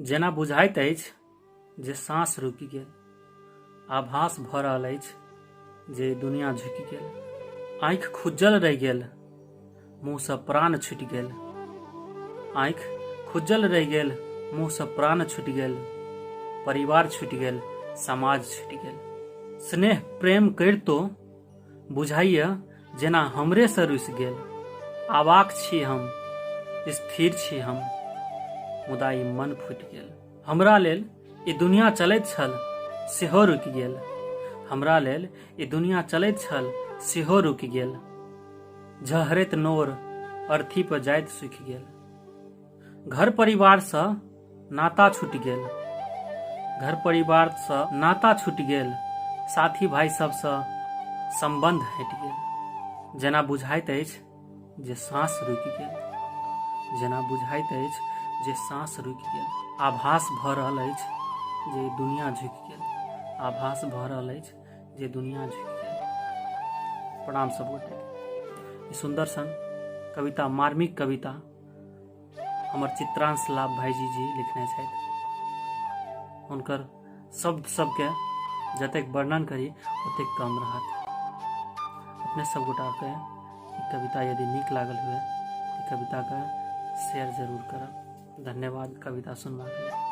जेना बुझाइत अछि जे साँस रुकि गेल, आभास भऽ रहल अछि जे दुनिया झुकि गेल। आँखि खुजल रहि गेल, मुँहसँ प्राण छुटि गेल। आँखि खुजल रहि गेल, मुँहसँ प्राण छुटि गेल। परिवार छुटि गेल, समाज छुटि गेल। स्नेह प्रेम करितो बुझाइए जेना हमरेसँ रुसि गेल। अवाक छी हम, स्थिर छी हम, मुदा ई मन फूटि गेल। हमरा लेल ई दुनिया चलैत छल सेहो रुकि गेल। हमरा लेल ई दुनिया चलैत छल सेहो रुकि गेल। झहरैत नोर अर्थी पर जाइत सूखि गेल। घर परिवारसँ नाता छूटि गेल। घर परिवारसँ नाता छूटि गेल, साथी भाइ सबसँ सम्बन्ध हटि गेल। जेना बुझाइत अछि जे साँस रुकि गेल। जेना बुझाइत अछि जे साँस रुकि गेल। आभास भऽ रहल अछि जे दुनिया झुकि गेल। आभास भऽ रहल अछि जे दुनिया झुकि गेल। प्रणाम सब गोटे। ई सुन्दर सन कविता, मार्मिक कविता हमर चित्रांश लाभ भाईजी जी लिखने छथि। हुनकर शब्द सबके जतेक वर्णन करी ओतेक कम रहत। अपने सब गोटाके ई कविता यदि नीक लागल हुए ई कविताके शेयर जरूर करब। धन्यवाद कविता सुनबाक लेल।